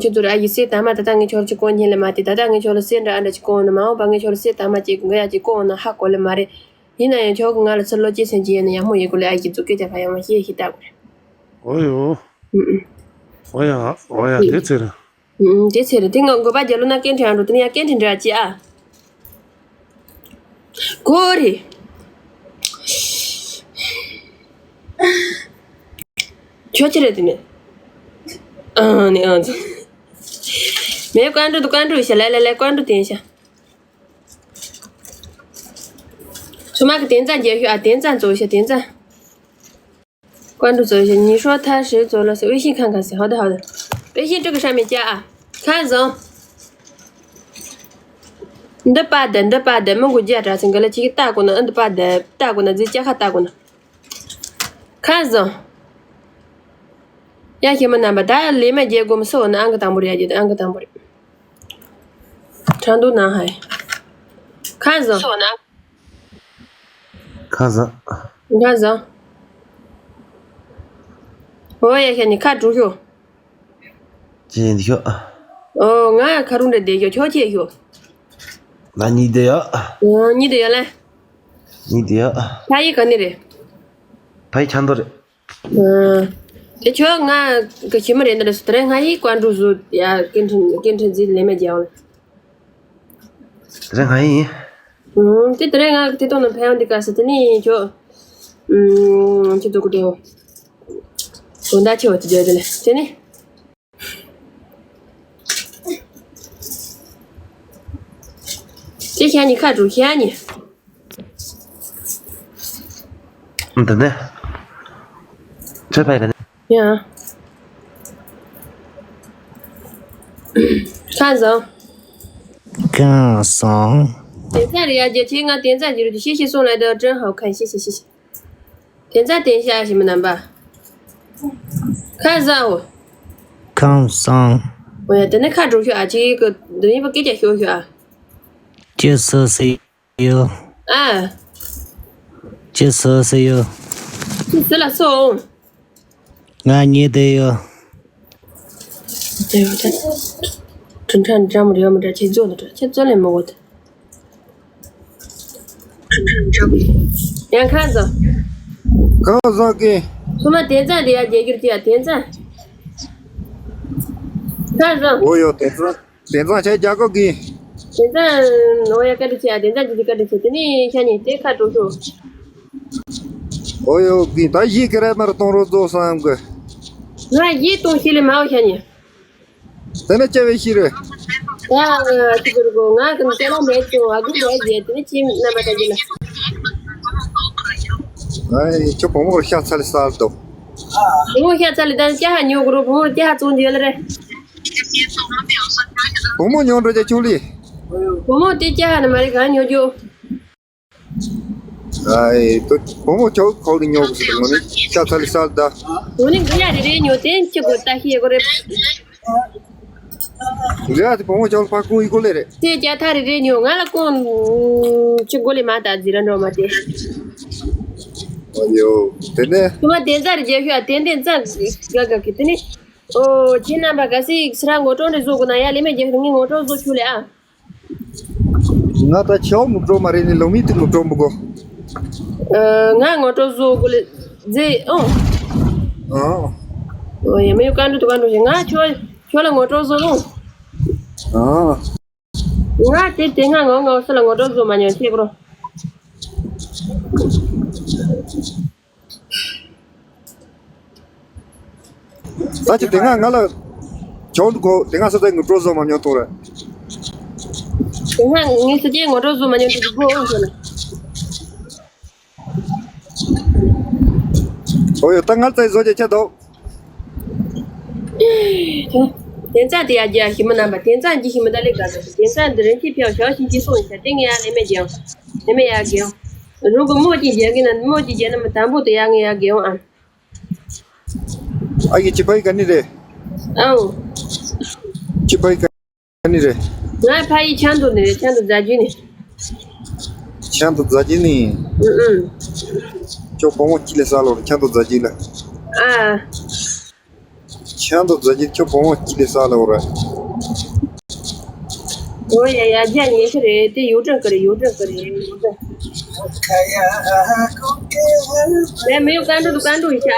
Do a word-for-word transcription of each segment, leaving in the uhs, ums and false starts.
ཁྱོད་ཚོར་ཨ་ཡི་སེ་ད་མ་ད་ལྟ་ངས་ཁྱོད་ལ་ཅིག་གོ་ཉན་ལེ་མ་དེ། ད་ལྟ་ངས་ཁྱོད་ལ་སེ་འདྲ་ཨ་འདྲ་ཅིག་གོ་འོང་ན། མ་འོངས་པ་ངས་ཁྱོད་ལ་སེ་ད་མ་ཅིག་གི་ཡ་ཅིག་གོ་འོང་ན་ཧ་གོ་ལེ་མ་རེད། ཡིན་ན་ཡང་ཁྱོད་ཀྱིས་ང་ལ་ཚུར་བློ་སྐྱེད་སེམས་ཅིག་ཡོད་ན་ཡག་མོ་ཡོད་གོ་ལེ། ཨ་ཡི་ཚོ་སྐད་ཆ་ཕ་ཡང་མ་བཤད་ཤི་ད་གོ་རེད། ཨོ་ཡོ། ཨུ་ཨུ། ཨོ་ཡ། ཨོ་ཡ། དེ་ཚེ་རེད། ཨུ་ཨུ། དེ་ཚེ་རེད། དེ་ང་དགོས་པ་རྒྱ་ལོ་ན་སྐད་འཕྲིན་ཨ་འགྲོ། དེ་ནས་ཡ་སྐད་འཕྲིན་འདྲ་ཅི་ཨ། གོ་རེད། ཁྱོད་ཆི་རེད་དེ་ནས། ཨང་ནི་ཨང་། མེད་ཀོན་ཀྲུ་དུ་ཀོན་ཀྲུ་ཤ་ལེ་ལེ་ལེ་ཀོན་ཀྲུ་དེན་ཤ། ཚོ་མ་གི་དེན་ཙང་རྒྱལ་ཤོད་ཨ། དེན་ཙང་ཙོ་ཤ་དེན་ཙང་། 关注左右，你说他谁走了是微信看看谁。好的，好的。微信这个上面加啊，看总。འདི་པ་དེ་འདི་པ་དེ་མི་མགོ་རྒྱ་དྲག་ཚིག་འགི་ལ་ཅིག་ལྟ་དགོས་ན། ཨ་འདི་པ་དེ་ལྟ་དགོས་ན་ཟིག་ཅ་ཁ་ལྟ་དགོས་ན། ཁ་བཟང་། ཡ་ཞེ་མི་རྣམ་པ་ད་ལས་མེད་རྒྱལ་སྒོམ་སོ་ནི་ཨང་གི་དང་པོ་རེད། ཡ་རྒྱལ་ཨང་གི་དང་པོ་རེད། ཁྲང་འདུག་ནང་ཧའི། ཁ་བཟང་། ཁ་བཟང་། ཁ་བཟང་། འོ་ཡ་ཞེ་ནི་ཁ་དྲུག་ཤོ། ཅི་ཡིན་ཤོ། ཨོ་ང་ཁ་རུང་འདྲ་བསྡད་ཤོ། ཁྱོད་ཅི་ཤོ། ང་གཉིས་བསྡད་ཡོད། ཨོ་གཉིས་བསྡད་ཡོད་ལེ། གཉིས་བསྡད་ཡོད། ཕ་ཡི་ག་ནས་རེད། ཕ་ཡི་ཆ་མདོ་རེད། ཨོ། དེ་ཁྱོད་ང་གི་ཞི་མི་རེད་འདི་རེད་སུ། དེ་རིང་ང་ཡི་ཀོན་ཀྲུག་བཟོ་ཡ་སྐད་འཕྲིན་སྐད་འཕྲིན་རྫས་ལས་མེད་རྒྱག་ལེ། དེ་རིང་ང་ཡི་ཡིན། ཨོ་དེ་དེ་རིང་ང་གི་དེ་དོན་ནི་ཕ་ཡང་འདི་ག་ས་དེ་ནི་ཁྱོད། ཨུམ་ཁྱོད་དོ་གི་དོ། དོན་དག་ཆེ་བ་དེ་བརྗོད་དེ་ལེ་དེ་ནི། དེ་ཤ་ཉི་ཁ་དྲུག་ཤ་ཉི། འདི་ནས། ཚོད་ཕ་ཡི་ག་ནས། ཡ། ཁ་བཟང་། ཁ་བཟང་། དེ་ཚ་རེད་ཡ། རྒྱལ་ཆེ་ང་དེ་ཚ་རྒྱུ་རུ་ཤི་ཤི་སོང་ལ་དོ་ཀྲན་ཧའོ་ཁན་ཤི་ཤི་ཤི་ཤི། དེ་ཚ་དེ་ཤ་ཞི་མི་རྣམ་པ། ཁ་བཟང་འོ། ཁ་བཟང་། འོ་ཡ་དེ་ནས་ཁ་དྲུག་ཤོ་ཨ་ཅིག་གི་འདི་ཡིན་པ་སྐད་ཆ་ཤོ་ཤོ་ཨ། ཅི་སུ་སི་ཡོད། ཨ། ཅི་སུ་སི་ཡོད། ཅི་སུ་ལ་སོང་། ང་གཉིས་བསྡད་ཡོད། དེ་ཡོད་དེ། དྲིན་ཕྲན་འདྲ་མོ་རེད་མོ་འདྲ་ཁྱེད་ཚོ་ལ་འདྲ་ཁྱེད་ཚོ་ལས་མི་འོ་དེ། ཡང་ཁ་བཟང་། ཁ་བཟང་གི། ཚང་མ་དེ་ཙང་དེ་ཡ་རྒྱལ་རྒྱུར་དེ་ཡ་དེ་ཙང་། ཁ་བཟང་། འོ་ཡོད་དེ་ཙང་། དེ་ཙང་ཆ་རྒྱ་གོ་གི། དེ་ཙང་འོ་ཡ་ཀ་འདྲ་ཆེ་ཡ་དེ་ཙང་ཅི་ཅི་ཀ་འདྲ་ཆེ་དེ་ནི་ཤ་ཉེ་དེ་ཁ་དྲོ་ཤོ། འོ་ཡོད་གི། ད་གཞི་ཀ་ར་མར་གཏོང་རོགས་མཛོ་བསམ་གི། ང་གཞི་གཏོང་ཤེས་ལེ་མ་འོ་ཤ་ཉེ། དེ་ནས་ཅེ་བའི་ཤི་རེད། ཡ་ཅི་གི་རུ་གོ་ང་གི་ནི་ལ་མེད་ཅུང་ཨ་གི་མེད་རྒྱལ་དེ་ནི་ཅི་རྣམ་པ་ལྟ་གི་ལ། ཨ་ཁྱོད་བུ་མོར་ཤ་ཚ་ལེ་སལ་དོ། བུ་མོ་ཤ་ཚ་ལེ་ད་སྐྱ་ཧ་ཉོ་གི་རུ་བུ་མོར་སྐྱ་ཧ་བཙོང་རྒྱུ་ཡོད་ལེ་རེད། བུ་མོ་ཉོ་འགྲོ་རྒྱ་ཆུ་ལི། བུ་མོ་དེ་སྐྱ་ཧ་ནི་མ་རེད་གང་ཉོ་རྒྱུ། ཨའི་ཏོ་བུ་མོ་ཆོག་ཁོག་གི་ཉོ་གི་ཟེར་ངོ་ནི་ཤ་ཚ་ལི་སལ་ད། ངོ་ནི་འགུ་ཡ་རེ་རེ་ཉོ་དེ་ཁྱི་གོ་ལྟ་ཤི་ཡ་གོ་རེད། འགུ་ཡ་དེ་བུ་མོ་ཆོག་ཕ་ཀུང་ཡི་གོ་ལེ་རེད། དེ་རྒྱ་ཐག་རེ་རེ་ཉོ་ང་ལ་ཀུང་ཁྱི་གོ་ལེ་མ་ད་ཟི་ར་འགྲོ་མ་དེ། ཨ་ཡོ་དེ་ནས། ཁྱི་མ་དེ་ཛ་རེ་རྒྱལ་ཤོད་ཨ་དེ་དེ་ཛ་ག་ག་གི་དེ་ནི། ཨོ་ཁྱི་རྣམ་པ་ག་སི་སི་ར་ངོ་སྤྲོད་རེ་བཟོ་གོ་ན་ཡ་ལེ་མེ་རྒྱལ་ཤོད་ངའི་ངོ་སྤྲོད་བཟོ་ཆུ་ལེ་ཨ། ང་ད་ཆའོ་ངོ་སྤྲོད་མ་རེད་ནི་ལོ་མི་དེ་ངོ་སྤྲོད་མི་དགོས། ཨ་ང་ངོ་སྤྲོད་བཟོ་དགོས་ལེ་ཟེ་ཨོ། ཨ། ཨོ་ཡ་མི་ཡོ་ཀ་འགྲོ་དུ་ཀ་འགྲོ་ཞེ་ང་ཁྱོད་ཁྱོད་ལ་ངོ་སྤྲོད་བཟོ་ལོ། ཨ། ང་དེ་དེ་ང་ངོ་ངོ་སུ་ལ་ངོ་སྤྲོད་བཟོ་མ་མྱོང་ཁྱེད་པོ། ད་ཅི་དེ་སྔ་ང་ལ་ཆོག་འདུག་གོ། དེ་སྔ་སུ་དེ་ངོ་སྤྲོད་བཟོ་མ་མྱོང་ཐོང་རེད། དེ་སྔ་ངས་སུ་ཅེ་ངོ་སྤྲོད་བཟོ་མ་མྱོང་དུ་གོ་འོང་ཟེར་ན། ཨོ་ཡོ་ད་ང་ཚའི་བཟོ་ཅེ་ཆེ་དོ། དེ་ཚ་དེ་ཡ་རྒྱ་ཞི་མི་རྣམ་པ་དེ་ཚ་འཇི་ཞི་མི་ད་ལེ་ག་ད་དེ་ཚ་འདི་རིན་ཆེ་ཕྱོགས་ཞག་ཞིག་ཅི་སོང་ཡིན་ས་དེ་ངས་ཡ་ལེ་མེ་རྒྱང་ལེ་མེ་ཡ་རྒྱང་རུང་གི་མོ་ཅི་རྒྱ་གི་ན་མོ་ཅི་རྒྱ་ན་མི་དམ་པོ་དེ་ཡ་ངས་ཡ་རྒྱང་ཨ། ཨ་ཡི་ཅི་ཕ་ཡི་ག་ནི་རེད། ཨའོ། ཅི་ཕ་ཡི་ག་ནི་རེད། ང་ཕ་ཡི་ཆང་དུ་ནི་རེད་ཆང་དུ་རྫ་རྒྱུ་ནི། ཆང་དུ་རྫ་རྒྱུ་ནི། ཨུ་ཨུ། ཅོ་བུ་མོ་ཅི་ལེ་ས་ལོ་ཆང་དུ་རྫ་རྒྱུ་ལ། ཨ། ཁྱེད་ཚོ་རྫ་ཆུ་ཁྱོད་བུ་མོ་སྐྱིད་དེ་ས་ལ་འོ་ར། ཨོ་ཡ་ཡ་རྒྱ་ཉེ་ཤི་རེད་དེ་ཡོ་ཀྲང་ཀི་རེད་ཡོ་ཀྲང་ཀི་རེད་ཡོ་ཀྲང་། ལས་མི་ཡོ་ཀན་ཀྲུ་དུ་ཀན་ཀྲུ་ཡི་ཤ།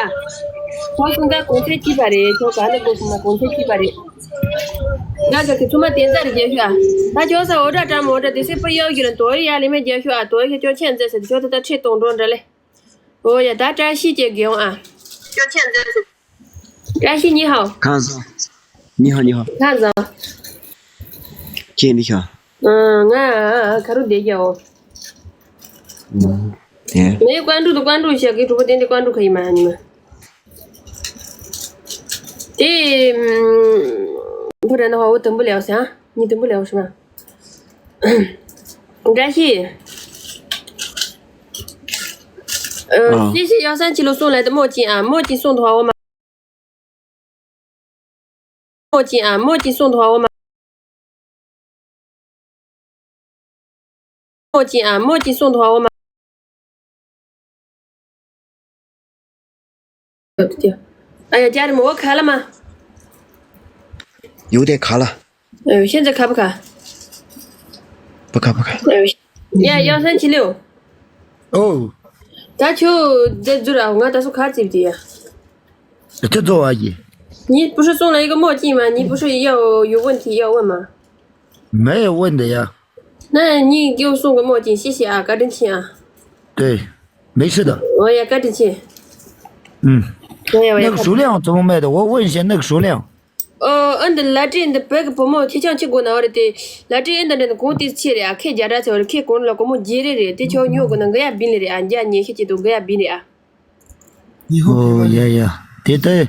ཁོ་སུང་ཀ་གོང་ཚད་སྐྱིད་པ་རེད་ཁྱོད་ག་ལ་གོ་སུང་ན་གོང་ཚད་སྐྱིད་པ་རེད། ང་ག་གི་ཚུ་མ་དེ་ཚ་རེ་རྒྱལ་ཤ། ད་ཁྱོད་ས་འོ་ཏྲ་ཏྲ་མོ་ཏྲ་དེ་སེ་པ་ཡོ་གི་ར་དོ་ཡ་ལས་མི་རྒྱལ་ཤ་ཨ་དོ་ཡ་ཁྱོད་ཁྱོད་ཆེན་མཛད་ཟེར་ཁྱོད་ད་ད་ཁྲིད་གཏོང་འགྲོ་འདྲ་ལེ། ཨོ་ཡ་ད་བཀྲ་ཤིས་ཀྱི་དགེ་འོང་ཨ། ཁྱོད་ཆེན་མཛད་ཟེར། 扎西你好。看上。你好，你好。看上。见你好。嗯，俺卡路得叫。嗯，对。没有关注的关注一下，给主播点点关注可以吗？你们。对，嗯，不然的话我等不了，行，你等不了是吧？扎西。嗯，啊。谢谢幺三七六送来的墨镜啊，墨镜送的话，我马 墨镜啊，墨镜送的话，我马。墨镜啊，墨镜送的话，我马。哎呀，家人们，我开了吗？有点卡了。呃，现在卡不卡？不卡，不卡。呃，呀，幺三七六。哦。咱就在这儿啊，我打算卡几的呀。 这做啥去？你不是送了一个墨镜吗？你不是要有问题要问吗？没有问的呀。那你给我送个墨镜，谢谢啊，高正清啊。对，没事的。我也高正清。嗯。我也我也那个数量怎么卖的？我问一下那个数量。哦，俺的来这的别个不墨，提前去过那的，来这的那个工地去的啊，开家长去的，开工了，给我们接的，这条牛可能个也病了的啊，人家年纪几多个也病的啊。 ཨོ་ཡ་ཡ། དེ་ལྟ་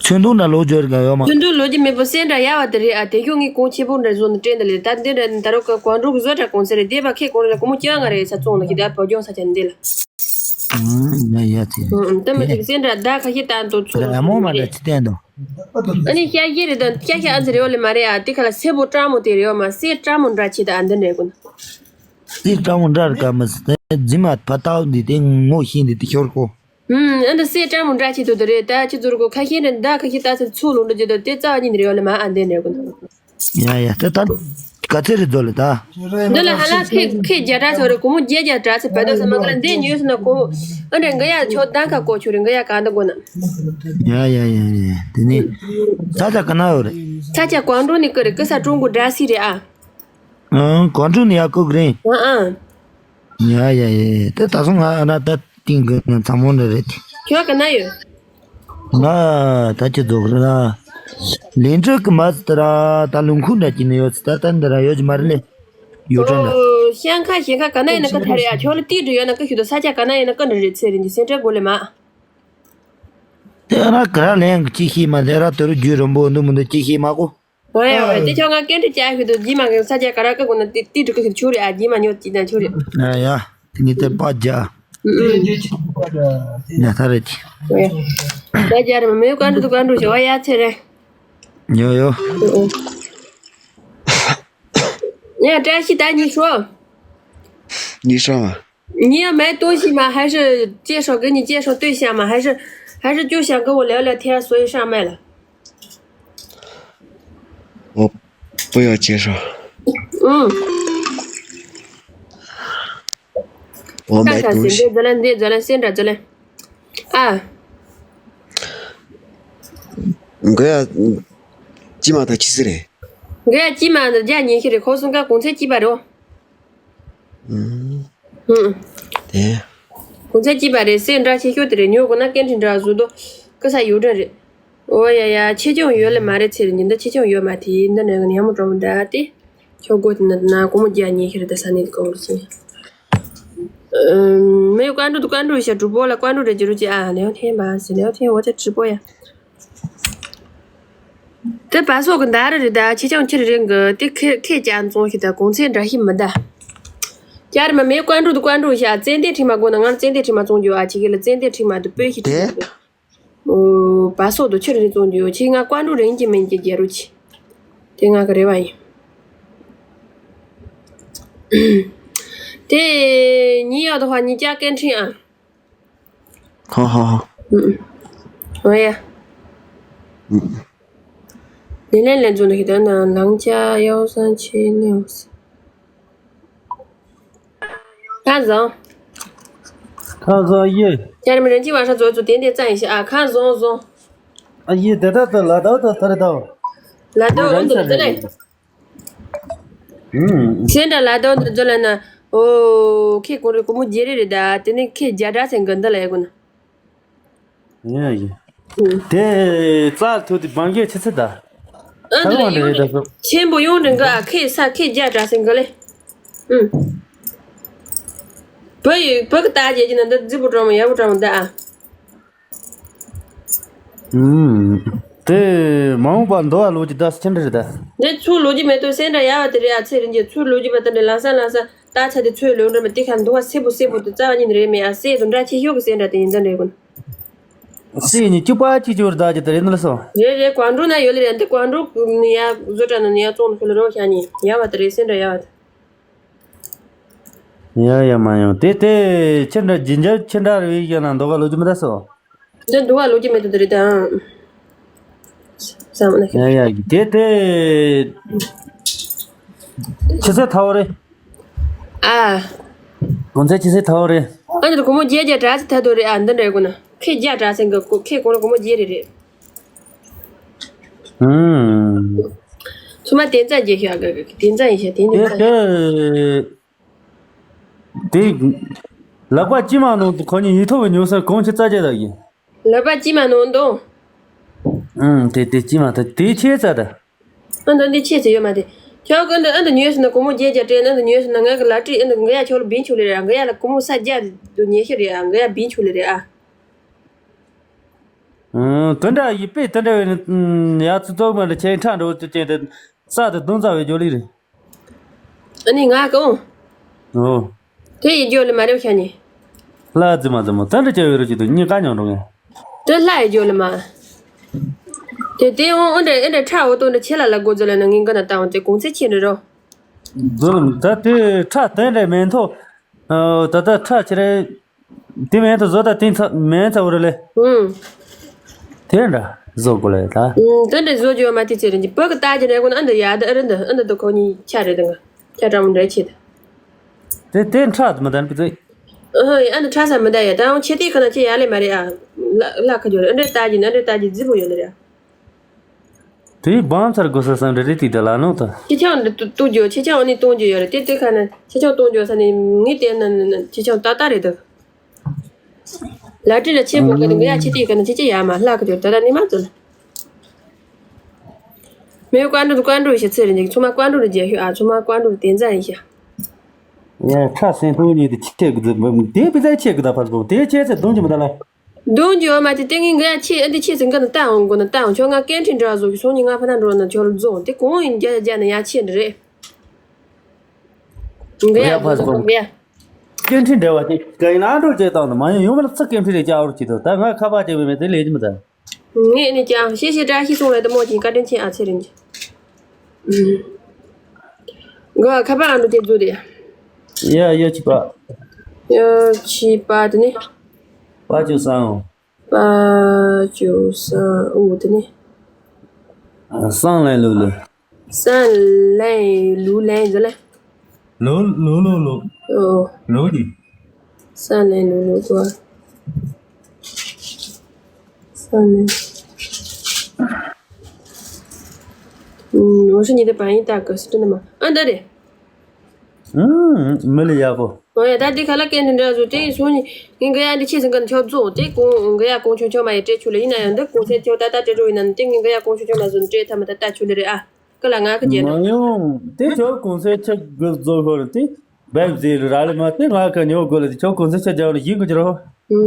ཚོན་མདོག་འདྲ་ལོག་འཇོག་གི་ཡོད་མ། ཚོན་མདོག་ལོག་གི་མེད་པ་སེ་འདྲ་ཡ་བ་དེ་རེད་ཨ། དེ་ཤོག་ངའི་གོང་ཆེ་པོ་འདྲ་བཟོ་ནས་སྤྲད་འདི་ལས་ད་འདི་འདྲ་ནི་ད་རོག་གི་གོང་འགྲོ་གི་བཟོ་འདྲ་གོང་ཚེ་རེད་དེ་བ་ཁེ་གོང་ལ་གོང་མོ་སྐྱོན་ང་རེད་ས་བཙོང་ལ་ཁྱི་ད་བོད་ལྗོངས་ས་ཆ་འདི་ལ། ཨང་ཡ་ཡ་དེ། ཨང་ཨང་ད་མ་དེ་གི་སེ་འདྲ་ད་ཁ་ཤས་ད་འདོད་ཚོ་ར་མོ་མ་འདྲ་ཅི་བསྟན་འདུག་ཨ་ནི་ཤ་ཡི་རེད་ད་ཤ་ཤ་ཨ་ཙི་རེ་བ་ལས་མ་རེད་ཨ། དེ་ཁ་ལ་སེ་པོ་ཀྲ་མོ་དེ་རེད་བ་མ་སེ་ཀྲ་མོ་འདྲ་ཆེ་ད་ཨ་འདི་འདྲ་གོ་ན། སེ་ཀྲ་མོ་འདྲ་ར་ཀ་མ་སེ་རྫི་མ་ཕ་ཏའོ་འདི་དེ་ངོ་ཤེས་འདི་དེ་ཤོར་གོ། ཨུམ། ཨ་འདི་སེ་ཀྲ་མོ་འདྲ་ཆེ་དུ་དུ་རེད་ད་ཁྱི་ཚུར་གོ་ཁ་ཤས་རེད་ད་ཁ་ཤས་ད་ཚུར་ཚུར་ལུང་འདྲ་ཆེ་དུ་དེ་རྩ་བ་ཉིད་རེད་བ་ལ་མ་ཨ་འདི་འདྲ་གོ་ན། ཡ་ཡ་དེ་ད་ག་ཚེ་རེད་ཚོ་ལ་ད། འདི་ལ་ཧ་ལ་ཁེ་ཁེ་བརྒྱ་ཕྲག་ཚོ་རེད་གོ་མོ་བརྒྱད་བརྒྱ་ཕྲག་ཚེ་བད་དོ་ས་མ་ག་ལ་འདི་ཉོས་སོ་ན་གོ་མོ་ཨ་འདྲ་འགའ་ཡ་ཆོ་ད་ཁ་གོ་ཆོ་རེད་འགའ་ཡ་ག་འདི་གོ་ན། ཡ་ཡ་ཡ་ཡ་དེ་ནི་ས་ཆ་ག་ན་ཡོད་རེད། ས་ཆ་ཀོང་ཀྲོའུ་ནི་ཀི་རེད་ཀི་ས་ཀྲུང་གོ་འདྲ་སི་རེད་ཨ། ཨང་ཀོང་ཀྲོའུ་ནི་ཡ་ཀོ་གི་རེད། ཨ་ཨ། ཡ་ཡ་ཡ་ཡ་དེ་ད་སོང་ང་ཨ་ན་ད་ཏིང་གི་ཚང་མོ་འདྲ་རེད། ཁྱོད་ག་ན་ཡོད། ང་ད་ཅི་རྫོགས་ར། ལན་ཀྲོའུ་གི་མ་ཟི་ད་ར་ད་ལུང་ཁུག་འདྲ་ཅི་ནི་ཡོད་ད་ད་འདི་ར་ཡོད་ཅི་མ་རེད་ལེ། ཡོད་ཀྲོ་འདྲ། ཤང་ཁ་ཞེ་ཁ་ག་ན་ཡིན་ན་ཀི་ཐ་རེད་ཨ་ཁྱོད་ལ་ཏིག་འགྲོ་ཡོད་ན་ཀི་ཞུ་དོ་ས་ཆ་ག་ན་ཡིན་ན་ཀི་འདྲ་རེད་ཚེ་རིང་གི་སེམས་ཁྲལ་དགོས་ལེ་མ། དེ་ར་ག་ར་ལན་གི་ཅི་ཤེས་མ་དེ་ར་དོ་རུ་རྒྱུ་རིན་པོ་འདུག་མི་འདུག་ཅི་ཤེས་མ་གོ། ཨོ་ཡ་ཨོ་ཡ་དེ་ཁྱོད་ང་སྐད་འཕྲིན་བྱ་ཞུ་དུ་རྗེས་མ་གི་ས་ཆ་ག་ར་ཀ་གོ་ན་ཏི་ཏི་འགྲིག་གི་ཞུ་ཆོག་རེད་ཨ་རྗེས་མ་ཉོ་ཅི་ན་ཆོག་རེད། ཨ་ཡ། དེ་ནི་དེ་པ་རྒྱ། ཨུ་ཨུ། ཡ་ཐ་རེད་དེ། ཨོ་ཡ། ད་རྒྱ་རེད་མ་མེད་བཀའ་འགྲོ་དུ་བཀའ་འགྲོ་ཞུ་བ་ཡ་ཚེ་རེད། ཉོ་ཡོ། ཨུ་ཨུ། ཡ་བཀྲ་ཤིས་ད་གཉིད་ཤོག 你上啊。 你也没东西吗？还是介绍给你介绍对象吗？还是还是就想跟我聊聊天，所以上麦了？我不要介绍。嗯。我没东西。看看谁，你来，你来，先找，你来。啊。我要，嗯，起码他七十嘞。我要起码的，人家年轻人，可是我刚工资几百多。 ཨུམ། ཨུམ། དེ། གོང་ཚད་སྐྱིད་པ་རེད་སེ་འདྲ་ཆེ་ཤོས་དེ་རེད་ཉོ་དགོས་ན་སྐད་འཕྲིན་འདྲ་བཟོ་དོ། ཀི་ས་ཡོད་འདྲ་རེད། ཨོ་ཡ་ཡ་ཆེ་ཆུང་ཡོད་ལེ་མ་རེད་ཚེ་རིང་འདི་འདྲ་ཆེ་ཆུང་ཡོད་མ་དེ་འདི་འདྲ་གི་ཉ་མོ་གྲོགས་མོ་འདྲ་དེ། ཁྱོད་སྒོ་དེ་ན་ན་སྒོ་མོ་རྒྱག་ཉེ་ཤི་རེད་ད་ས་ནས་དེ་གང་རུ་ཕྱིན། ཨུམ། མེ་ཡོ་བཀའ་འགྲོ་དུ་བཀའ་འགྲོ་ཡོད་ཤ་གྲུ་པོ་ལ་བཀའ་འགྲོ་རེད་ཇི་རུ་ཅི་ཨ་ལེའོ་ཐེན་པ་སི་ལེའོ་ཐེན་འོ་ཅག་གྲུ་པོ་ཡ། དེ་བ་སོག་གི་མདའ་ར་རེད་ད་ཆེ་ཆུང་ཁྱེར་རེད་གི་དེ་ཁེ་ཁེ་ཅན་བཙོང་ཤི་ད་གོང་ཚད་འདྲ་ཤི་མི་ད། ཅར་མ་མེ་བཀའ་འགྲོ་དུ་བཀའ་འགྲོ་ཤ་ཙན་དན་ཁྲི་མ་དགོ་ན་ང་ཙན་དན་ཁྲི་མ་བཙོང་རྒྱུ་ཨ་ཆི་གི་ལ་ཙན་དན་ཁྲི་མ་དུ་སྤོས་ཤི་དེ། ཨོ་བ་སོག་དུ་ཁྱེར་རེད་བཙོང་རྒྱུ་ཆི་ང་བཀའ་འགྲོ་རིན་གྱི་མིན་གྱི་རྒྱལ་རུ་ཆི། དེ་ང་གི་རེ་བ་ཡིན། དེ་ཉི་ཡག་དུ་ཧ་ཉི་ཅག་སྐད་འཕྲིན་ཨ། ཧོ་ཧོ་ཧོ། ཨུ་ཨུ། ཨོ་ཡ། ལེན་ལེན་ལེན་ཚོ་འདི་ཁྱེད་ན་ལང་ཅ་ཡོ་སང་ཆེ་ནེ་ཡོ་སི། ཁ་བཟང་། ཁ་བཟང་ཡེ། ཅ་རི་མི་རན་ཅི་བ་ཧྲ་ཚོ་ཚོ་དེ་འདི་ཙང་ཡིན་ཤ་ཨ། ཁ་བཟང་བཟང་། ཨ་ཡེ་དེ་ད་ད་ལ་ད་ད་ད་རེ་ད། ལ་ད་འོ་འདི་ལ་ད་ལེ། སེ་འདྲ་ལ་ད་འོ་འདི་ཚོ་ལ་ན། འོ་ཁེ་གོ་རེ་གོ་མོ་རྗེ་རེ་རེ་ད་དེ་ནི་ཁེ་རྒྱ་དྲ་སེ་འགན་འདི་ལ་ཡེ་གོ་ན། ཡ་ཡ། དེ་རྩ་ཐུག་དེ་བང་གི་ཆི་ཚི་ད། ཨ་ད་འདི་ལ་ཡོང་རེད་ད་སོ། ཆེན་པོ་ཡོང་རེད་འགའ་ཨ། ཁེ་ས་ཁེ་རྒྱ་དྲ་སེ་འགའ་ལེ། ཨུམ། བུ་ཡི་བུ་གི་ལྟ་རྒྱལ་གྱི་ན་འདི་རྫི་པོ་གྲོང་མོ་ཡ་བུ་གྲོང་མོ་འདི་ཨ། ཨུམ། དེ་མ་འོངས་པ་འདོ་བ་ལོ་གི་ད་སེ་ཆེན་འདྲ་རེད་ད། འདི་ཚུ་ལོ་གི་མེ་ཏོ་སེ་འདྲ་ཡ་བ་དེ་རེད་ཨ། ཚེ་རིང་གི་ཚུ་ལོ་གི་མེ་ཏོ་འདི་ལ་ས་ལ་ས། ད་ཆ་དེ་ཚོས་ལོས་འགྲོ་མི་དེ་ཁ་འདུག་བ་སེ་པོ་སེ་པོ་དེ་རྩ་བ་ཉིད་རེད་མེད་ཨ། སེ་དུ་འདྲ་ཆེ་ཤོས་ཀྱི་སེ་འདྲ་དེ་ཡིན་ཙང་རེད་ཀུན། སེ་ཉིད་གཅིག་པ་གཅིག་ཅོར་ད་ཅི་དེ་རེད་ནི་སོ། རེད་རེད། ཀོང་འགྲོ་ན་ཡོད་ལེ་རེད། འདི་ཀོང་འགྲོ་ནི་ཡ་བཟོ་གྲྭ་ནི་ཡ་བཙོང་ནི་ཁུ་ལ་རོ་ཤ་ཉི་ཡ་བ་དེ་རེད། སེ་འདྲ་ཡ་བ་དེ། ཡ་ཡ་མ་ཡོང་དེ་དེ་ཁྱེད་འདྲ་ཇི་འཇར་ཁྱེད་འདྲ་རེད་ཡ་ན་འདོག་ག་ལོ་རྒྱུ་མི་ད་སོ། འདི་འདུག་བ་ལོ་རྒྱུ་མེད་དུ་དེ་རེད་དང་། བསམ་ན་ཡ་ཡ་གི་དེ་དེ་ཆི་ཟེར་ཐའོ་རེད། ཨ། གོང་ཚད་ཆི་ཟེར་ཐའོ་རེད། ཨ་འདི་སྒོར་མོ་བརྒྱད་བརྒྱ་དྲ་ཚི་ཐ་དོ་རེད་ཨ། འདི་འདྲ་དགོས་ན་ཁེ་བརྒྱ་དྲ་ཚན་གི་ཁེ་གོང་ལ་སྒོར་མོ་བརྒྱད་རེད་རེད། ཨུམ། ཚུ་མ་དེ་ཙམ་རྒྱས་ཤོག་ཨ། གི་གི་དེ་ཙམ་ཡིན་ཤག་དེ་འདི་དེ་ཙམ། དེ། དེ། ལག་པ་ཅི་མ་ནང་དུ་ཁོ་གཉིས་ཡིད་ཐོག་གི་ཉོ་སར་གོང་ཆེ་རྩ་ཆེ་ད་ཡིན། ལག་པ་ཅི་མ་ནང་དུ། ཨང་དེ་དེ་ཅི་མ་ད་དེ་ཆེ་ཙ་ད། ཨ་ད་འདི་ཆེ་ཙ་ཡོད་མ་དེ། ཁྱོད་ཀུན་ཏུ་ཨ་ད་ཉོས་སོང་ན་སྒོར་མོ་བརྒྱད་བརྒྱ་སྤྲད་ན་ཨ་ད་ཉོས་སོང་ན་ང་གི་ལ་ཏྲི་ཨ་ད་ང་ཡ་ཁྱོད་ལ་བིན་ཆུ་ལེ་རེད་ཨ། ང་ཡ་ལ་སྒོར་མོ་ས་བརྒྱ་དུ་ཉེ་ཤི་རེད་ཨ། ང་ཡ་བིན་ཆུ་ལེ་རེད་ཨ། ཨང་དེ་འདྲ་ཡི་པེ་དེ་འདྲ་བའི་ནི་ཡ་ཚི་ཏོག་མ་ལ་ཁྱེད་ཁྲ་འགྲོ་དུ་ཅན་དེ། ས་དེ་དུང་རྩ་བའི་ཇོ་ལི་རེད། ཨ་ནི་ང་གང་། ཨོ། དེ་ཡི་ཇོ་ལི་མ་རེད་ཤ་ནི། ལ་རྫི་མ་རྫི་མ་དེ་འདྲ་བྱ་བའི་རོ་ཅི་དུ་གཉིས་ཀ་མྱོང་འགྲོ་ངས། དེ་ལྷ་ཡི་ཇོ་ལི་མ། དེ་དེ་འོང་འོན་ཏེ་འོན་ཏེ་ཁྲ་འོ་ཏོ་འདྲ་ཆེ་ལ་ལ་སྒོ་ཟེར་ལ་ན་ངས་འགའ་ན་བཏང་དེ་གོང་ཚད་ཆེ་འདྲ་རོ། རྫི་ལི་མ་ད་དེ་ཁྲ་དེ་འདྲ་མེན་ཐོ། ཨོ་ད་ད་ཁྲ་ཆེ་རེད། དེ་མེན་ཐོ་བཟོ་ད་དེ་ཚ་མེན་ཚ་བོ་རེད་ལེ། ཨུང་། དེ་འདྲ་བཟོ་དགོས་ལེ་ད། ཨུང་། དེ་འདྲ་བཟོ་རྒྱུ་མ་དེ་ཚེ་རིང་གི་བོད་ཀྱི་ལྟ་རྒྱུ་རེད་དགོས་ན་ཨ་འདི་ཡ་ད་ཨ་རི་འདི་ཨ་འདི་དུ་ཁོ་གཉིས་ཆ་རེད་དང་ཆ་གྲང་མོ་འདྲ་ཆེ་ད། དེ་དེ་ཁྲ་དུ་མ་ད་པི་ཙེ། ཨ་ཧ་ཨ་འདི་ཁྲ་ས་མི་ད་ཡ་ད་འོང་ཆེ་དེ་ཁ་ན་ཆེ་ཡ་ལེ་མ་རེད་ཨ། ལ་ལ་ཁ་རྒྱུ་རེད་ཨ་འདྲ་ལྟ་རྒྱུ་ན་འདྲ་ལྟ་རྒྱུ་རྫི་པོ་ཡོད་ལེ་རེད་ཨ། དེའི་བང་ཚར་དགོས་ས་སང་འདྲ་རེད་དེ་ད་ལ་ནོ་ད། ཁྱེད་ཅག་འདི་ཏུ་ཏུ་རྒྱོ་ཁྱེད་ཅག་འོ་ནི་གཏོང་རྒྱུ་ཡོད་རེད་དེ་དེ་ཁ་ན་ཁྱེད་ཅག་གཏོང་རྒྱུ་ས་ནི་ངས་བལྟས་ན་ནི་ནི་ཁྱེད་ཅག་ཏག་ཏག་རེད་ད། ལ་ཏི་ལ་ཆེན་པོ་ག་ནི་ངས་ཡ་ཁྱེད་དེ་ག་ནི་ཁྱེད་ཅག་ཡ་མ་ལྷག་གི་འདུག་ད་ལྟ་ནི་མ་ཙོ་ལ། མེའུ་ཀ་འགྲོ་དུ་ཀ་འགྲོ་ཡི་ཤ་ཚེ་རིང་ཅིག་ཚོ་མ་ཀ་འགྲོ་རུ་རྒྱལ་ཤོད་ཨ། ཚོ་མ་ཀ་འགྲོ་རུ་དེ་འཛའ་ཡི་ཤ། ཡ་ཁྲ་སེང་ཕུ་གཉིས་དེ་ཆེ་གི་འདུག་དེ་བི་ཛའི་ཆེ་གི་ད་ཕར་སོང་དེ་ཆེ་ཚེ་གདོང་གི་མི་ད་ལ། གདོང་གི་འོ་མ་དེ་ཏིང་ངེ་འགའ་ཆེ་ཨ་འདི་ཆེ་ཚེ་འགའ་ན་ལྟ་འོང་དགོ་ན་ལྟ་འོང་ཁྱོད་ང་སྐད་འཕྲིན་འདྲ་བཟོ་གི་སོང་ཉིན་ང་ཕ་ན་འགྲོ་ན་ཁྱོད་ལ་རྫོང་དེ་གོང་ཡིན་རྒྱ་རྒྱ་ན་ཡ་ཆེ་འདྲ་རེད། འགའ་ཡ་ཡ་ཕར་སོང་འགའ་ཡ། སྐད་འཕྲིན་འདྲ་བ་དེ་ག་ཡིན་ན་འགྲོ་བྱེད་སྟངས་དུ་མ་ཡོང་ཡོང་མ་ལ་ཚིག་སྐད་འཕྲིན་རེ་བཅའ་བར་བྱེད་དོ་ད་ང་ཁ་པར་བྱེད་པའི་མེད་དེ་ལས་ཀྱི་མི་ད། ངས་ནི་ཀྱང་ཤེས་ཤེས་བཀྲ་ཤིས་གསུང་བའི་དུ་མོ་ཅིག་བཀའ་དྲིན་ཆེ་ཨ་ཚེ་རིང་གི། ཨུམ། གོ་ཁ་པར་ཨ་འགྲོ་དེ་བཟོ་དེ། ཡ་ཡ་ཆི་པ། ཡ་ཆི་པ་དེ་ནི། པ་ཅུ་སང་། པ་ཅུ་སང་ཨུ་དེ་ནི། སང་ལན་ལུ་ལུ། སང་ལན་ལུ་ལན་ཟེར་ལེ། ལོ་ལོ་ལོ་ལོ། ཨོ། ལོ་ནི། ས་ལེ་ལོ་ལོ་གོ། ས་ལེ། ཨུམ། འོ་ཤི་ཉི་དེ་པ་ཡིན་ད་ག་སི་ཏུ་ནི་མ། ཨ་འདི་རེད། ཨུམ། མི་ལ་ཡག་པོ། འོ་ཡ་ད་འདི་ཁ་ལ་སྐད་འདི་འདྲ་བཟོ་དེ་ཡིན་སོང་ནི། ངས་འགའ་ཡ་འདི་ཆེ་ཟིན་ག་ནི་ཆོག་བཟོ་དེ་གོང་འགའ་ཡ་གོང་ཆུང་ཆུང་མ་ཡི་སྤྲད་ཆུ་ལ་ཡིན་ན་ཡང་འདི་གོང་ཚད་ཆོག་ད་ད་སྤྲད་འགྲོ་ཡིན་ན་ནི་དེ་ངས་འགའ་ཡ་གོང་ཆུང་ཆུང་མ་བཟོ་ནི་སྤྲད་ཐ་མ་ད་ད་ཆུ་ལ་རེད་ཨ། ཀི་ལ་ང་ཀི་རྗེས་ནས། མ་ཡོང་། དེ་ཁྱོད་གོང་ཚད་ཆེ་དགོས་བཟོ་ཤོར་དེ། བེབ་ཟེར་ར་ལེ་མ་དེ་ང་ཀི་ཉོ་དགོས་ལ་དེ་ཁྱོད་གོང་ཚད་ཆེ་རྒྱག་ལ་ཡིན་དགོས་ཀྱི་རོ།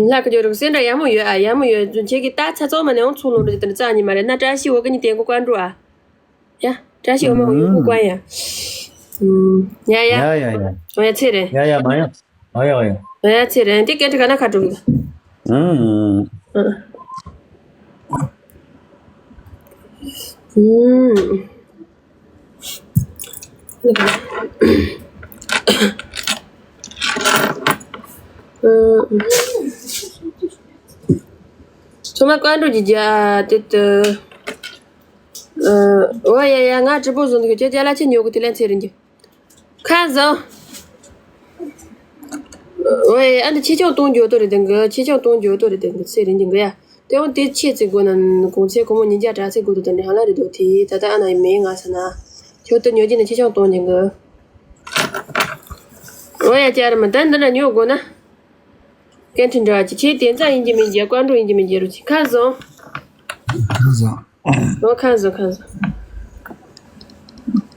ལ་ཀི་ཇོ་རུག་སེ་འདྲ་ཡ་མོ་ཡོད་ཨ་ཡ་མོ་ཡོད་ཁྱེད་ཀྱི་ད་ཚ་ཚོགས་མ་ནས་འོང་ཚུགས་ལོང་རེད་དེ་འདྲ་རྩ་ཉི་མ་རེད་ན་བཀྲ་ཤིས་འོ་ཀི་ཉི་དེ་གོ་བཀའ་འགྲོ་ཨ། ཡ། བཀྲ་ཤིས་འོ་མ་འོ་ཡུ་གོ་བཀའ་ཡ། ཡ་ཡ། ཡ་ཡ་ཡ། འོ་ཡ་ཚེ་རེད། ཡ་ཡ་མ་ཡ། ཨ་ཡ་ཨ་ཡ། ཨ་ཡ་ཚེ་རེད་དེ་སྐད་ཆ་ག་ན་ཁ་དྲུག་ཨང་། ཨང་། ཚང་མ་བཀའ་འགྲོ་གི་རྒྱ་དེ་དུ། ཨ། འོ་ཡ་ཡ། ང་ཀྲི་པོ་བཟོ་འདུག་ཁྱོད་ཅ་ལག་ཅི་ཉོ་གི་དེ་ལན་ཚེ་རིང་གི། ཁ་བཟང་། འོ་ཡ། ཨ་འདི་ཆེ་ཆུང་གཏོང་འཇོག་ཏོ་རེད། དེང་གི་ཆེ་ཆུང་གཏོང་འཇོག་ཏོ་རེད། དེང་གི་ཚེ་རིང་གི་འགི་ཡ། དེ་འོང་དེ་ཆེ་ཚེ་དགོས་ན་གོང་ཚེ་སྒོར་མོ་ཉིས་བརྒྱ་དྲག་ཚེ་དགོས་འདུག་དེ་འདྲ་ཧ་ལ་རེད་འདུག་དེ་ད་ལྟ་ཨ་ན་ཡི་མེད་ང་ས་ན། ཁྱོད་དེ་ཉོ་རྒྱུ་ན་ཆེ་ཆུང་གཏོང་ཉན་གི། འོ་ཡ། ཅ་ར་མ་ད་འདི་འདྲ་ཉོ་དགོས་ན། སྐད་འཕྲིན་འདྲ་བ་ཅིག་ཁྱེད་དེ་ཚ་ཡིན་གྱི་མིན་གྱི་བཀའ་འགྲོ་ཡིན་གྱི་མིན་གྱི་རུ་ཅིག་ཁ་བཟང་། ཁ་བཟང་། འོ་ཁ་བཟང་ཁ་བཟང་།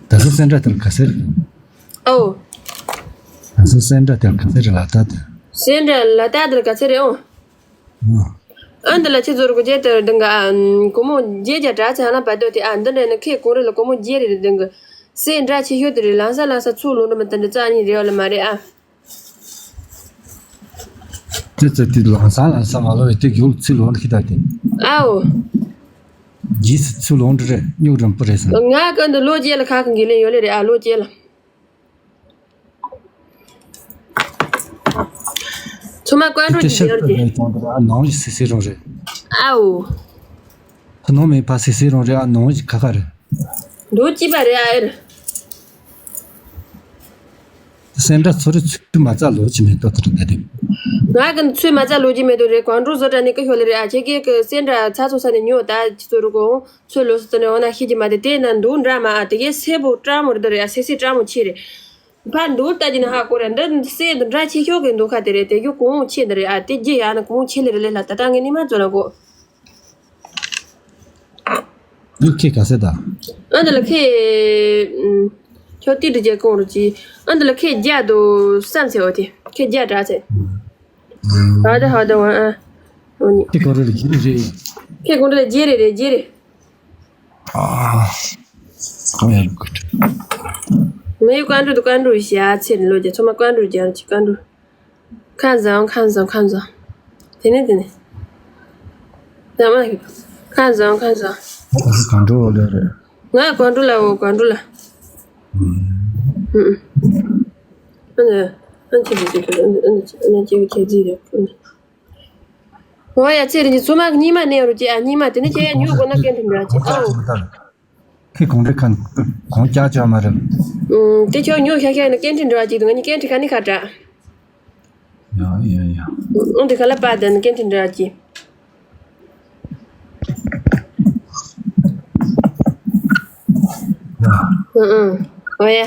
ད་སོ་སེན་ཏྲ་དེར་ག་ཚེ་རེད། ཨོ། ད་སོ་སེན་ཏྲ་དེར་ག་ཚེ་རེད་ལ་ད་དེ། སེན་ཏྲ་ལ་ད་དེར་ག་ཚེ་རེད་ཨོ། ཨ་འདི་ལ་ཆེ་ཚོར་གོ་རྒྱལ་དེར་དེང་གི་ཨ། སྒོར་མོ་བརྒྱད་བརྒྱ་དྲག་ཚེ་ཧ་ལམ་བར་དོ་དེ་ཨ་འདི་འདྲ་ནི་ཁེ་གོང་རེ་ལ་སྒོར་མོ་བརྒྱད་རེ་རེ་དེང་གི། སེན་ཏྲ་ཆེ་ཤོས་དེ་རེད། ལང་ས་ལང་ས་ཚུགས་ལོང་འགྲོ་མི་དེ་འདྲ་རྩ་ཉིད་རེད་ལ་མ་རེད་ཨ། དེ་ཚེ་དེ་ལང་ས་ལང་ས་མ་ལོ་བའི་དེ་རྒྱུག་ཚུལ་ལོང་ཁི་ད་དེ། ཨའོ། རྗེས་སུ་ཚུལ་ལོང་འདྲ་རེད། སྨྱུག་རིང་པོ་རེད་ཟེར། ང་ག་འདི་ལོ་རྒྱལ་ལ་ཁ་གི་འགན་ལེན་ཡོད་ལེ་རེད་ཨ། ལོ་རྒྱལ་ལ། ཚོ་མ་བཀའ་འགྲོ་དེ་ཅིག་ཤར་ཡོད་དུ་རེད། ལས་ཀྱང་འདི་ཨ་ནང་ལི་སི་སི་རང་རེད། ཨའོ། ཁ་ནང་མེད་པ་སི་སི་རང་རེད་ཨ། ནང་ལི་ཁ་ཁ་རེད། འདུག་ཅི་པ་རེད་ཨ་ཨེར། སེན་ཏྲ་ཚོ་རེ་ཚུལ་མ་རྩ་ལོ་ཅི་མེད་དོ་དེ་རེད་ད་དེ། ང་གི་ཚུལ་མ་རྩ་ལོ་ཅི་མེད་དོ་རེད། བཀའ་འགྲོ་བཟོ་གྲྭ་ནས་ཀི་ཤོ་ལེ་རེད་ཨ། ཁྱེད་ཀྱི་སེན་ཏྲ་ཚ་ཚོ་ས་ནས་ཉོ་ད་ཅི་ཚོ་རུ་གོ་ཚོ་ལོ་སུ་ཚོ་ནས་འོ་ན་ཤི་ཅི་མ་དེ་དེ་ན་འདུག་འདྲ་མ་ཨ། དེ་གའི་སེ་བོ་ཀྲ་མོ་རེད་དོ་རེད་ཨ། སེ་སེ་ཀྲ་མོ་ཆེ་རེད། ཕར་འདུག་ལྟ་ཅི་ན་ཧ་གོ་རེད། འདི་སེ་འདི་འདྲ་ཆེ་ཤོས་ཀྱི་འདུག་ཁ་དེ་རེད། དེ་གུ་གོང་ཆེ་འདི་རེད་ཨ། དེ་རྒྱུ་ཡ་ན་གོང་ཆེ་ལེ་རེད་ལ་ད་ལྟ་ངས་ནི་མ་ཚོ་ལ་གོ། འདི་ཁེ་ག་ཟེ་ད། ཨ་འདི་ལ་ཁེ། ཨུམ། ཁྱོད་ཏི་འདྲི་རྒྱལ་གོང་རུ་ཅི། ཨ་འདི་ལ་ཁེ་བརྒྱ་དུ་བསམ་ཚེ་འོ་དེ་ཁེ་བརྒྱ་དྲག་ཚེ། ཧ་ད་ཧ་ད་ཝ་ཨ། འོ་ནི། ཁེ་གོང་རུ་ལ་རྒྱུ་རེད། ཁེ་གོང་རུ་ལ་རྒྱུ་རེད་རེད་རྒྱུ་རེད། ཨ། ཁོང་ཡར་ལུག་གི། ངའི་བཀའ་འགྲོ་དུ་བཀའ་འགྲོ་ཞེས་ཨ་ཚེ་ལོ་རྒྱ་ཚོ་མ་བཀའ་འགྲོ་རྒྱ་ཅི་བཀའ་འགྲོ། ཁ་བཟང་ཁ་བཟང་ཁ་བཟང་། དེ་ནས་དེ་ནས། ད་མ་ཁ་བཟང་ཁ་བཟང་། ད་ག་འགྲོ་ལེ་རེད། ང་ག་འགྲོ་ལ་འོ་ག་འགྲོ་ལ། ཨུམ། ཨ་ནི། ཨ་ཅི་ཅི་ཅི་ཨ་ནི་ཨ་ནི་ཅི་ཅི་ཅི་ཅི་རེད། འོ་ཡ་ཚེ་རིང་གི་ཚོ་མ་གཉིས་མ་ནས་རུ་ཅི་ཨ་གཉིས་མ་དེ་ནས་ཁྱེད་ཡ་ཉོ་དགོས་ན་སྐད་འཕྲིན་འདྲ་ཅི་ཨའོ། ཁྱེད་གོང་འདྲི་ཁ་གོང་ཀྱག་ཀྱག་མ་རེད། ཨུམ། དེ་ཁྱོད་ཉོ་ཤ་ཤ་ཡིན་ན་སྐད་འཕྲིན་འདྲ་ཅིག་འདུག་ང་གཉིས་སྐད་འཕྲིན་ཁ་ནི་ཁ་དྲ། ཡ་ཡ་ཡ། ཨུམ། དེ་ཁ་ལ་པ་དེ་ནི་སྐད་འཕྲིན་འདྲ་ཅིག་ཨུམ་ཨུམ། འོ་ཡ།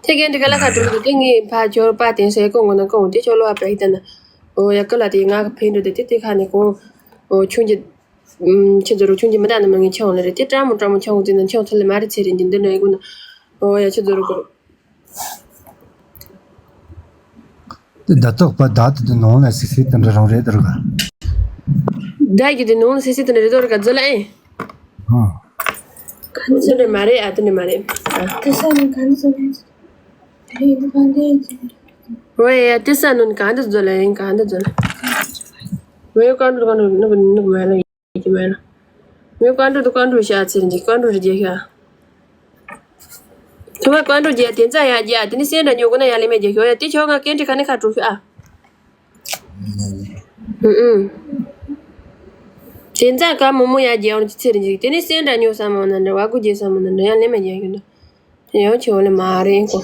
ཁྱེད་སྐད་འཕྲིན་ཁ་ལ་ཁ་དྲ་འདུག་དེ་ངའི་ཕ་ཁྱོད་པ་དེ་སེ་གོང་གོང་ན་གོང་དེ་ཁྱོད་ལོ་བ་པ་ཡི་ད་ན། འོ་ཡ་ཀི་ལ་དེ་ང་གི་ཕན་འགྲོ་དེ་དེ་དེ་ཁ་ནས་གོང་། འོ་ཆུང་གི་ཁྱེད་ཚོ་རུ་ཆུང་གི་མི་དག་ནི་མི་ངན་ཆང་ལ་རེད་དེ་ཀྲ་མོ་ཀྲ་མོ་ཆང་འོ་ཙི་ན་ཆང་ཚ་ལེ་མ་རེད་ཚེ་རིང་གི་འདི་ནས་ཡིན་གོ་ན། འོ་ཡ་ཁྱེད་ཚོ་རུ་གོ། དེ་ད་ལྟོགས་པ་ད་དེ་དུ་ནང་ལ་སི་སི་དེ་འདྲ་རང་རེད་དེ་རུ་ག། ད་གི་དེ་ནང་ལ་སི་སི་དེ་འདྲ་རེད་དོ་རུ་ག་ཛོ་ལ་ཨེ། ཨ། ག་འདི་ཚོ་འདྲ་མ་རེད་ཨ་དེ་འདྲ་མ་རེད་ཨ། དེ་ས་ནི་ག་འདི་ཚོ་ནི། རེད་འདི་ག་འདི་ཡིན་ཚེ། འོ་ཡ་དེ་ས་ནི་ག་འདི་ཛོ་ལ་ཨེ་ག་འདི་ཛོ་ལ། འོ་ཡ་ག་འདི་ག་འདི་ནུ་ག་ནུ་ག་མ་ལ། ཡིན་གྱི་མེད་ལ། ངའི་བཀའ་འགྲོ་དུ་བཀའ་འགྲོ་བཤད་ཚེ་རིང་གི་བཀའ་འགྲོ་རེ་རྒྱལ་ཤག་ཐོག་མ་བཀའ་འགྲོ་རྒྱལ་དེ་ཙ་ཡ་རྒྱལ་དེ་ནི་སེམས་འདྲ་ཉོ་དགོས་ན་ཡ་ལེ་མེད་རྒྱལ་ཤོག་ཡ་དེ་ཆོག་ང་སྐད་འཕྲིན་ཁ་ནི་ཁ་གྲོ་ཤོག་ཨ། ཨུ་ཨུ། དེ་ཙ་ཀ་མོ་མོ་ཡ་རྒྱལ་འོང་ཚེ་རིང་གི་དེ་ནི་སེམས་འདྲ་ཉོ་ས་མོ་ན་འདྲ་བ་གུ་རྒྱལ་ས་མོ་ན་འདྲ་ཡ་ལེ་མེད་རྒྱལ་ཤོག་འདུག་ཡང་ཆེ་བ་ལས་མ་རེད་ཀོ།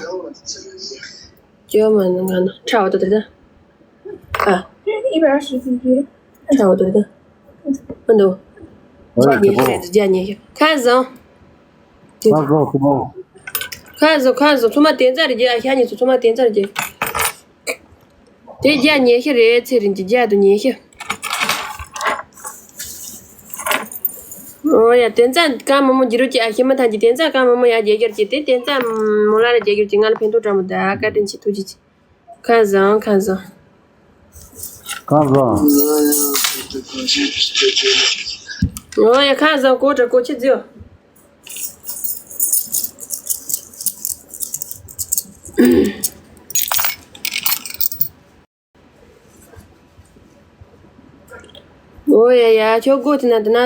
ཅོ་མ་ནི་ང་ན་ཁྲ་བ་དོ་དེ་ད། ཨ། ཁྲ་བ་དོ་དེ་ད། ཨ་འདུག་བརྒྱ་ཉི་ཤུ་རེད་བརྒྱ་ཉི་ཤུ། ཁ་བཟང་། ཁ་བཟང་ཁ་བཟང་ཁ་བཟང་ཚོ་མ་དེ་ཙ་རེད་རྒྱ་ཤ་ཉི་ཚོ་ཚོ་མ་དེ་ཙ་རེད་རྒྱ། དེ་བརྒྱ་ཉི་ཤུ་རེད་ཚེ་རིང་གི་བརྒྱ་དང་ཉི་ཤུ། ཨོ་ཡ་དེ་ཙ་ཀ་མོ་མོ་འགྱུར་གྱི་ཨ་ཤི་མ་ཐང་གི་དེ་ཙ་ཀ་མོ་མོ་ཡ་རྒྱལ་རྒྱལ་གྱི་དེ་དེ་ཙ་མོ་ལ་ར་རྒྱལ་རྒྱལ་གྱི་ང་ལ་ཕན་ཐོགས་འདྲ་མོ་ད་བཀའ་དྲིན་ཆེ་ཐུགས་རྗེ་ཆེ། ཁ་བཟང་ཁ་བཟང་། ཁ་བཟང་། ཨོ་ཡ་ཁ་བཟང་གོ་དྲ་གོ་ཆི་ཛིའོ། ཨོ་ཡ་ཡ་ཁྱོད་སྒོ་དེ་ན་དེ་ན་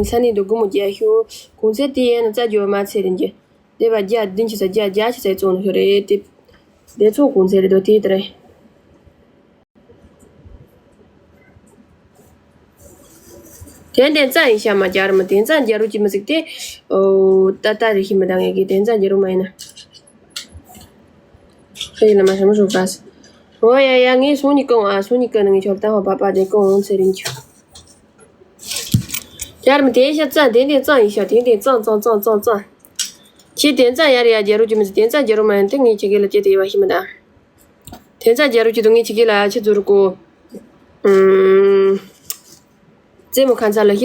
ས་ནི་དུ་དགུ་མོ་རྒྱ་ཤོ་གུང་ཚེ་དེ་ཡན་ན་རྩ་རྒྱུ་མ་ཚེ་རིང་གི་དེ་བ་རྒྱ་བདུན་ཆི་ས་རྒྱ་རྒྱ་ཆི་ས་བཙོང་ནི་ཤོ་རེད་དེ་དེ་ཚོ་གུང་ཚེ་རེད་དོ་དེ་དེ་རེད། དེ་དེ་ཙང་ཡིན་ཤག་མ་རྒྱག་ར་མ་དེ་ཙང་རྒྱག་རོགས་ཅིག་མི་ཟིག་དེ། ཨོ་ཏ་ཏ་རེ་ཤི་མི་དང་ངེད་ཀྱི་དེ་ཙང་རྒྱག་རོགས་མ་ཡིན་ན། ཧེ་ལ་མ་ཤ་མ་ཤོག་ག་ས། ཨོ་ཡ་ཡ་ངས་སོང་ཉི་ཀང་ཨ་སོང་ཉི་ཀ་ནང་ངས་ཆོར་ཏང་ཧོ་པ་པ་དེ་ཀང་འོང་ཚེ་རིང་ཆུ། རྒྱག་ར་མ་དེ་ཤ་ཙང་དེ་དེ་ཙང་ཡིན་ཤག་དེ་དེ་ཙང་ཙང་ཙང་ཙང་ཙང་། ཁྱེད་དེ་ཙང་ཡར་ཡ་རྒྱག་རོགས་ཅིག་མི་ཟིག་དེ་ཙང་རྒྱག་རོགས་མ་ཡིན་དེ་ངས་ཁྱེད་ཀྱི་ལ་ཅེ་དེ་ཡ་བ་ཤི་མི་དང་། དེ་ཙང་རྒྱག་རོགས་ཅིག་དུ་ངས་ཁྱེད་ཀྱི་ལ་ཆི་ཟུར་གོ། ཨུམ། རྩེད་མོ་ཁ་མཚར་ལ་